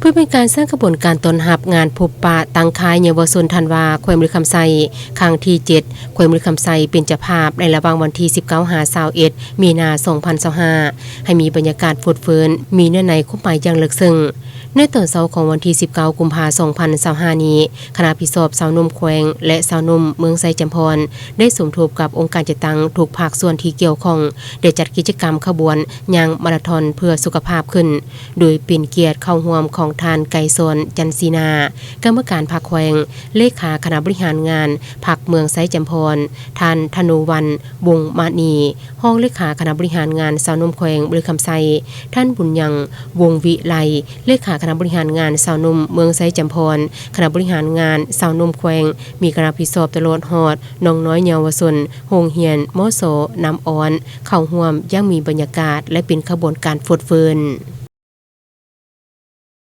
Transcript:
ເພື່ອເປັນການສ້າງຂະບວນການຕ້ອນຮັບງານພົບປະຕັ້ງຄ້າຍເຍົາວະຊົນທັນວາແຂວງບໍລິຄຳໄຊ ຄັ້ງທີເຈັດ ແຂວງບໍລິຄຳໄຊເປັນເຈົ້າພາບໃນລະຫວ່າງວັນທີສິບເກົ້າຫາຊາວເອັດ ມີນາ ສອງພັນຊາວຫ້າ ໃຫ້ມີບັນຍາກາດຟົດຟື້ນ ມີເນື້ອໃນຄວາມໝາຍຢ່າງເລິກເຊິ່ງ. ໃນຕອນເຊົ້າຂອງວັນທີສິບເກົ້າ ກຸມພາ ສອງພັນຊາວຫ້ານີ້ ຄະນະຜິດຊອບຊາວໜຸ່ມແຂວງ ແລະ ຊາວໜຸ່ມເມືອງໄຊຈຳພອນ ໄດ້ສົມທົບກັບອົງການຈັດຕັ້ງທຸກພາກສ່ວນທີ່ກ່ຽວຂ້ອງ ໄດ້ຈັດກິດຈະກຳຂະບວນຍ່າງມາລາທອນເພື່ອສຸຂະພາບຂຶ້ນ ໂດຍເປັນກຽດເຂົ້າຮ່ວມຂອງທ່ານ ໄກສອນ ຈັນສີນາ ກຳມະການພັກແຂວງ, ເລຂາຄະນະບໍລິຫານງານພັກເມືອງໄຊຈຳພອນ, ທ່ານ ທະນູວັນ ວົງມະນີ ຮອງເລຂາຄະນະບໍລິຫານງານຊາວໜຸ່ມແຂວງບໍລິຄຳໄຊ, ທ່ານ ບຸນຍັງ ວົງວິໄລ ເລຂາຄະນະບໍລິຫານງານຊາວໜຸ່ມເມືອງໄຊຈຳພອນ, ຄະນະບໍລິຫານງານຊາວໜຸ່ມແຂວງ ມີຄະນະຜິດຊອບຕະຫຼອດຮອດນ້ອງນ້ອຍເຍົາວະຊົນໂຮງຮຽນ ມສ ນ້ຳອ້ອນ ເຂົ້າຮ່ວມຢ່າງມີບັນຍາກາດ ແລະ ເປັນຂະບວນການຟົດຟື້ນ.